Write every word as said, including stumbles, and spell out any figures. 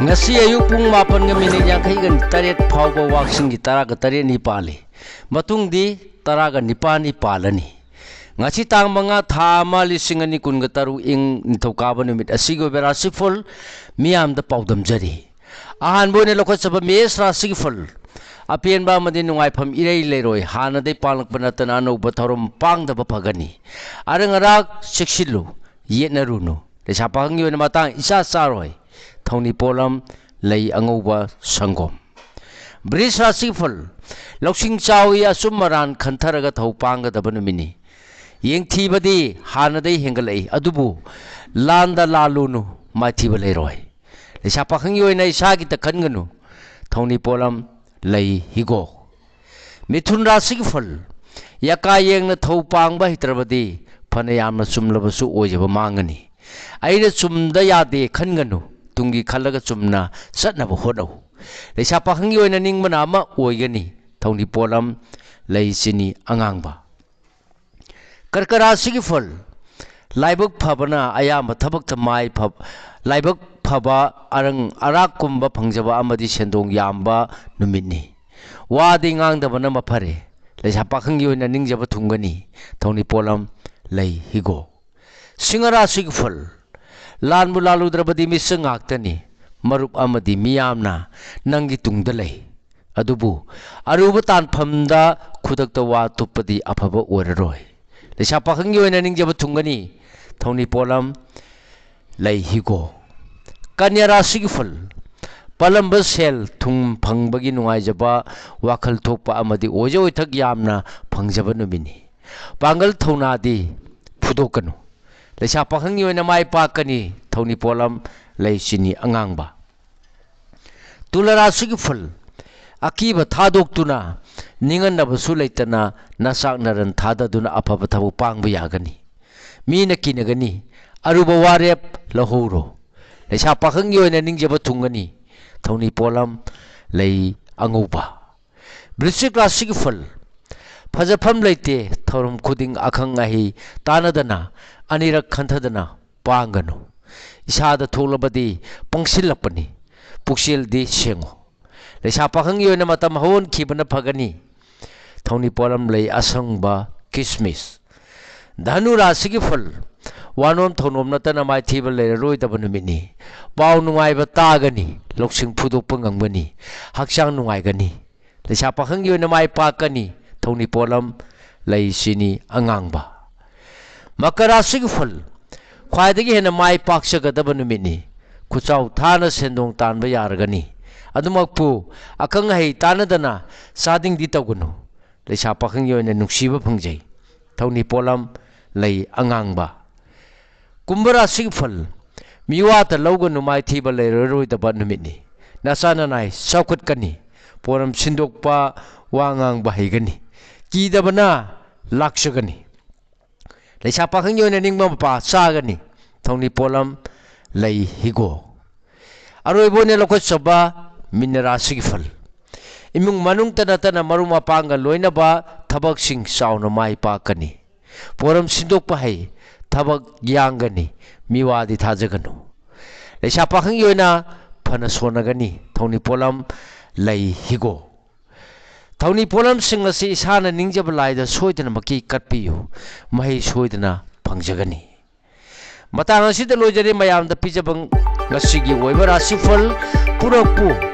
ꯉꯁꯤ ꯑꯌꯨꯛ ꯄꯨꯡ ꯃꯥꯄꯟꯒ ꯃꯤꯅꯤꯠ ꯌꯥꯡꯈꯩꯒ ꯇꯔꯦꯠ ꯐꯥꯎꯕ ꯋꯥꯛꯁꯤꯡꯒꯤ ꯇꯔꯥꯒ ꯇꯔꯦꯠꯅꯤ ꯄꯥꯜꯂꯤ꯫ ꯃꯇꯨꯡꯗꯤ ꯇꯔꯥꯒ ꯅꯤꯄꯥꯟꯅꯤ ꯄꯥꯜꯂꯅꯤ꯫ ꯉꯁꯤ ꯇꯥꯡ ꯃꯉꯥ, ꯊꯥ ꯑꯃ, ꯂꯤꯁꯤꯡ ꯑꯅꯤ ꯀꯨꯟꯒ ꯇꯔꯨꯛ, ꯏꯪ ꯅꯤꯡꯊꯧꯀꯥꯕ ꯅꯨꯃꯤꯠ ꯑꯁꯤꯒꯤ ꯑꯣꯏꯕ ꯔꯥꯁꯤꯐꯜ ꯃꯤꯌꯥꯝꯗ ꯄꯥꯎꯗꯝꯖꯔꯤ꯫ ꯑꯍꯥꯟꯕ ꯑꯣꯏꯅ ꯂꯧꯈꯠꯆꯕ ꯃꯦꯁ ꯔꯥꯁꯤꯒꯤ ꯐꯜ꯫ ꯑꯄꯦꯟꯕ ꯑꯃꯗꯤ ꯅꯨꯡꯉꯥꯏꯐꯝ ꯏꯔꯩ ꯂꯩꯔꯣꯏ꯫ ꯍꯥꯟꯅꯗꯩ ꯄꯥꯡꯂꯛꯄ ꯅꯠꯇꯅ ꯑꯅꯧꯕ ꯊꯧꯔꯝ ꯄꯥꯡꯗꯕ ꯐꯒꯅꯤ꯫ ꯑꯔꯪ ꯑꯔꯥꯛ ꯆꯦꯛꯁꯤꯜꯂꯨ, ꯌꯦꯠꯅꯔꯨꯅꯨ꯫ ꯂꯩꯁꯥ ꯄꯥꯈꯪꯒꯤ ꯑꯣꯏꯅ ꯃꯇꯥꯡ ꯏꯆꯥ ꯆꯥꯔꯣꯏ꯫ ꯊꯧꯅꯤ ꯄꯣꯠꯂꯝ, ꯂꯩ ꯑꯉꯧꯕ, ꯁꯪꯒꯣꯝ꯫ ꯕ꯭ꯔꯤꯖ ꯔꯥꯁꯤꯒꯤ ꯐꯜ꯫ ꯂꯧꯁꯤꯡ ꯆꯥꯎꯏ, ꯑꯆꯨꯝ ꯑꯔꯥꯟ ꯈꯟꯊꯔꯒ ꯊꯧ ꯄꯥꯡꯒꯗꯕ ꯅꯨꯃꯤꯠꯅꯤ꯫ ꯌꯦꯡꯊꯤꯕꯗꯤ ꯍꯥꯟꯅꯗꯩ ꯍꯦꯟꯒꯠꯂꯛꯏ, ꯑꯗꯨꯕꯨ ꯂꯥꯟꯗ ꯂꯥꯜꯂꯨꯅꯨ, ꯃꯥꯏꯊꯤꯕ ꯂꯩꯔꯣꯏ꯫ ꯂꯩꯁꯥ ꯄꯥꯈꯪꯒꯤ ꯑꯣꯏꯅ ꯏꯁꯥꯒꯤꯇ ꯈꯟꯒꯅꯨ꯫ ꯊꯧꯅꯤ ꯄꯣꯠꯂꯝ, ꯂꯩ ꯍꯤꯒꯣꯛ꯫ ꯃꯤꯊꯨꯟ ꯔꯥꯁꯤꯒꯤ ꯐꯜ꯫ ꯌꯀꯥ ꯌꯦꯡꯅ ꯊꯧ ꯄꯥꯡꯕ ꯍꯩꯇ꯭ꯔꯕꯗꯤ ꯐꯅ ꯌꯥꯝꯅ ꯆꯨꯝꯂꯕꯁꯨ ꯑꯣꯏꯖꯕ ꯃꯥꯡꯒꯅꯤ꯫ ꯑꯩꯅ ꯆꯨꯝꯗ ꯌꯥꯗꯦ ꯈꯟꯒꯅꯨ꯫ ꯇꯨꯡꯒꯤ ꯈꯜꯂꯒ ꯆꯨꯝꯅ ꯆꯠꯅꯕ ꯍꯣꯠꯅꯧ꯫ ꯂꯩꯁꯥ ꯄꯥꯈꯪꯒꯤ ꯑꯣꯏꯅ ꯅꯤꯡꯕꯅ ꯑꯃ ꯑꯣꯏꯒꯅꯤ꯫ ꯊꯧꯅꯤ ꯄꯣꯠꯂꯝ, ꯂꯩ ꯆꯤꯅꯤ ꯑꯉꯥꯡꯕ꯫ ꯀꯔꯀ ꯔꯥꯁꯤꯒꯤ ꯐꯜ꯫ ꯂꯥꯏꯕꯛ ꯐꯕꯅ ꯑꯌꯥꯝꯕ ꯊꯕꯛꯇ ꯃꯥꯏ ꯐ-, ꯂꯥꯏꯕꯛ ꯐꯕ, ꯑꯔꯪ ꯑꯔꯥꯛꯀꯨꯝꯕ ꯐꯪꯖꯕ ꯑꯃꯗꯤ ꯁꯦꯟꯗꯣꯡ ꯌꯥꯝꯕ ꯅꯨꯃꯤꯠꯅꯤ꯫ ꯋꯥꯗꯤ ꯉꯥꯡꯗꯕꯅ ꯃꯐꯔꯦ꯫ ꯂꯩꯁꯥ ꯄꯥꯈꯪꯒꯤ ꯑꯣꯏꯅ ꯅꯤꯡꯖꯕ ꯊꯨꯡꯒꯅꯤ꯫ ꯊꯧꯅꯤ ꯄꯣꯠꯂꯝ, ꯂꯩ ꯍꯤꯒꯣꯛ꯫ ꯁꯤꯡꯍ ꯔꯥꯁꯤꯒꯤ ꯐꯜ꯫ ꯂꯥꯟꯕꯨ ꯂꯥꯜꯂꯨꯗ꯭ꯔꯕꯗꯤ ꯃꯤꯆꯪ ꯉꯥꯛꯇꯅꯤ꯫ ꯃꯔꯨꯞ ꯑꯃꯗꯤ ꯃꯤꯌꯥꯝꯅ ꯅꯪꯒꯤ ꯇꯨꯡꯗ ꯂꯩ꯫ ꯑꯗꯨꯕꯨ ꯑꯔꯨꯕ ꯇꯥꯟꯐꯝꯗ ꯈꯨꯗꯛꯇ ꯋꯥ ꯇꯨꯞꯄꯗꯤ ꯑꯐꯕ ꯑꯣꯏꯔꯔꯣꯏ꯫ ꯂꯩꯁꯥ ꯄꯥꯈꯪꯒꯤ ꯑꯣꯏꯅ ꯅꯤꯡꯖꯕ ꯊꯨꯡꯒꯅꯤ꯫ ꯊꯧꯅꯤ ꯄꯣꯠꯂꯝ, ꯂꯩ ꯍꯤꯒꯣꯛ꯫ ꯀꯟꯌꯥ ꯔꯥꯁꯤꯒꯤ ꯐꯜ꯫ ꯄꯥꯜꯂꯝꯕ ꯁꯦꯜ ꯊꯨꯝ ꯐꯪꯕꯒꯤ ꯅꯨꯡꯉꯥꯏꯖꯕ, ꯋꯥꯈꯜ ꯊꯣꯛꯄ ꯑꯃꯗꯤ ꯑꯣꯏꯖ ꯑꯣꯏꯊꯛ ꯌꯥꯝꯅ ꯐꯪꯖꯕ ꯅꯨꯃꯤꯠꯅꯤ꯫ ꯄꯥꯡꯒꯜ ꯊꯧꯅꯥꯗꯤ ꯐꯨꯗꯣꯛꯀꯅꯨ꯫ ꯂꯩꯁꯥ ꯄꯥꯈꯪꯒꯤ ꯑꯣꯏꯅ ꯃꯥꯏ ꯄꯥꯛꯀꯅꯤ꯫ ꯊꯧꯅꯤ ꯄꯣꯠꯂꯝ, ꯂꯩ ꯆꯤꯅꯤ ꯑꯉꯥꯡꯕ꯫ ꯇꯨꯂꯥ ꯔꯥꯁꯤꯒꯤ ꯐꯜ꯫ ꯑꯀꯤꯕ ꯊꯥꯗꯣꯛꯇꯨꯅ, ꯅꯤꯡꯍꯟꯅꯕꯁꯨ ꯂꯩꯇꯅ ꯅꯆꯥꯛ ꯅꯔꯟ ꯊꯥꯗꯗꯨꯅ ꯑꯐꯕ ꯊꯕꯛ ꯄꯥꯡꯕ ꯌꯥꯒꯅꯤ꯫ ꯃꯤꯅ ꯀꯤꯅꯒꯅꯤ꯫ ꯑꯔꯨꯕ ꯋꯥꯔꯦꯞ ꯂꯧꯍꯧꯔꯣ꯫ ꯂꯩꯁꯥ ꯄꯥꯈꯪꯒꯤ ꯑꯣꯏꯅ ꯅꯤꯡꯖꯕ ꯊꯨꯡꯒꯅꯤ꯫ ꯊꯧꯅꯤ ꯄꯣꯠꯂꯝ, ꯂꯩ ꯑꯉꯧꯕ꯫ ꯕ꯭ꯔꯤꯁꯤꯛ ꯔꯥꯁꯤꯒꯤ ꯐꯜ꯫ ꯐꯖꯐꯝ ꯂꯩꯇꯦ, ꯊꯧꯔꯝ ꯈꯨꯗꯤꯡ ꯑꯈꯪ ꯑꯍꯩ ꯇꯥꯟꯅꯗꯅ, ꯑꯅꯤꯔꯛ ꯈꯟꯊꯗꯅ ꯄꯥꯡꯒꯅꯨ꯫ ꯏꯁꯥꯗ ꯊꯣꯛꯂꯕꯗꯤ ꯄꯪꯁꯤꯜꯂꯛꯄꯅꯤ꯫ ꯄꯨꯛꯆꯦꯜꯗꯤ ꯁꯦꯡꯉꯨ꯫ ꯂꯩꯁꯥ ꯄꯥꯈꯪꯒꯤ ꯑꯣꯏꯅ ꯃꯇꯝ ꯍꯧꯍꯟꯈꯤꯕꯅ ꯐꯒꯅꯤ꯫ ꯊꯧꯅꯤ ꯄꯣꯠꯂꯝ ꯂꯩ ꯑꯁꯪꯕ, ꯀꯤꯁꯃꯤꯁ꯫ ꯙꯅꯨ ꯔꯥꯁꯤꯒꯤ ꯐꯜ, ꯋꯥꯅꯣꯝ ꯊꯧꯅꯣꯝ ꯅꯠꯇꯅ ꯃꯥꯏꯊꯤꯕ ꯂꯩꯔꯔꯣꯏꯗꯕ ꯅꯨꯃꯤꯠꯅꯤ꯫ ꯄꯥꯎ ꯅꯨꯡꯉꯥꯏꯕ ꯇꯥꯒꯅꯤ, ꯂꯧꯁꯤꯡ ꯐꯨꯗꯣꯛꯄ ꯉꯝꯒꯅꯤ, ꯍꯛꯆꯥꯡ ꯅꯨꯡꯉꯥꯏꯒꯅꯤ꯫ ꯂꯩꯁꯥ ꯄꯥꯈꯪꯒꯤ ꯑꯣꯏꯅ ꯃꯥꯏ ꯄꯥꯛꯀꯅꯤ꯫ ꯊꯧꯅꯤ ꯄꯣꯠꯂꯝ ꯂꯩ ꯆꯤꯅꯤ ꯑꯉꯥꯡꯕ꯫ ꯃꯀꯔ ꯔꯥꯁꯤꯒꯤ ꯐꯜ, ꯈ꯭ꯋꯥꯏꯗꯒꯤ ꯍꯦꯟꯅ ꯃꯥꯏ ꯄꯥꯛꯆꯒꯗꯕ ꯅꯨꯃꯤꯠꯅꯤ꯫ ꯈꯨꯠꯆꯥꯎ ꯊꯥꯅ ꯁꯦꯟꯗꯣꯡ ꯇꯥꯟꯕ ꯌꯥꯔꯒꯅꯤ꯫ ꯑꯗꯨꯃꯛꯄꯨ ꯑꯈꯪ ꯑꯍꯩ ꯇꯥꯟꯅꯗꯅ ꯆꯥꯗꯤꯡꯗꯤ ꯇꯧꯒꯅꯨ꯫ ꯂꯩꯁꯥ ꯄꯥꯈꯪꯒꯤ ꯑꯣꯏꯅ ꯅꯨꯡꯁꯤꯕ ꯐꯪꯖꯩ꯫ ꯊꯧꯅꯤ ꯄꯣꯠꯂꯝ ꯂꯩ ꯑꯉꯥꯡꯕ꯫ ꯀꯨꯝꯚ ꯔꯥꯁꯤꯒꯤ ꯐꯜ, ꯃꯤꯋꯥꯇ ꯂꯧꯒꯅꯨ, ꯃꯥꯏꯊꯤꯕ ꯂꯩꯔꯔꯣꯏꯗꯕ ꯅꯨꯃꯤꯠꯅꯤ꯫ ꯅꯆꯥ ꯅꯅꯥꯏ ꯆꯥꯎꯈꯠꯀꯅꯤ꯫ ꯄꯣꯠꯂꯝ ꯁꯤꯟꯗꯣꯛꯄ, ꯋꯥ ꯉꯥꯡꯕ ꯍꯩꯒꯅꯤ꯫ ꯀꯤꯗꯕꯅ ꯂꯥꯛꯆꯒꯅꯤ꯫ ꯂꯩꯁꯥ ꯄꯥꯈꯪꯒꯤ ꯑꯣꯏꯅ ꯅꯤꯡꯕ ꯃꯄꯥ ꯆꯥꯒꯅꯤ꯫ ꯊꯧꯅꯤ ꯄꯣꯠꯂꯝ ꯂꯩ ꯍꯤꯒꯣꯛ꯫ ꯑꯔꯣꯏꯕ ꯑꯣꯏꯅ ꯂꯧꯈꯠꯆꯕ ꯃꯤꯅ ꯔꯥꯁꯤꯒꯤ ꯐꯜ꯫ ꯏꯃꯨꯡ ꯃꯅꯨꯡꯇ ꯅꯠꯇꯅ ꯃꯔꯨꯞ ꯃꯄꯥꯡꯒ ꯂꯣꯏꯅꯕ ꯊꯕꯛꯁꯤꯡ ꯆꯥꯎꯅ ꯃꯥꯏ ꯄꯥꯛꯀꯅꯤ꯫ ꯄꯣꯠꯂꯝ ꯁꯤꯟꯗꯣꯛꯄ ꯍꯩ, ꯊꯕꯛ ꯌꯥꯡꯒꯅꯤ, ꯃꯤꯋꯥꯗꯤ ꯊꯥꯖꯒꯅꯨ꯫ ꯂꯩꯁꯥ ꯄꯥꯈꯪꯒꯤ ꯑꯣꯏꯅ ꯐꯅ ꯁꯣꯟꯅꯒꯅꯤ꯫ ꯊꯧꯅꯤ ꯄꯣꯠꯂꯝ ꯂꯩ ꯍꯤꯒꯣꯛ꯫ ꯊꯧꯅꯤ ꯄꯣꯠꯂꯝꯁꯤꯡ ꯑꯁꯤ ꯏꯁꯥꯅ ꯅꯤꯡꯖꯕ ꯂꯥꯏꯗ ꯁꯣꯏꯗꯅꯃꯛꯀꯤ ꯀꯠꯄꯤꯌꯨ꯫ ꯃꯍꯩ ꯁꯣꯏꯗꯅ ꯐꯪꯖꯒꯅꯤ꯫ ꯃꯇꯥꯡ ꯑꯁꯤꯗ ꯂꯣꯏꯖꯔꯦ ꯃꯌꯥꯝꯗ ꯄꯤꯖꯕ ꯉꯁꯤꯒꯤ ꯑꯣꯏꯕ ꯔꯥꯁꯤꯐꯜ ꯄꯨꯔꯛꯄꯨ꯫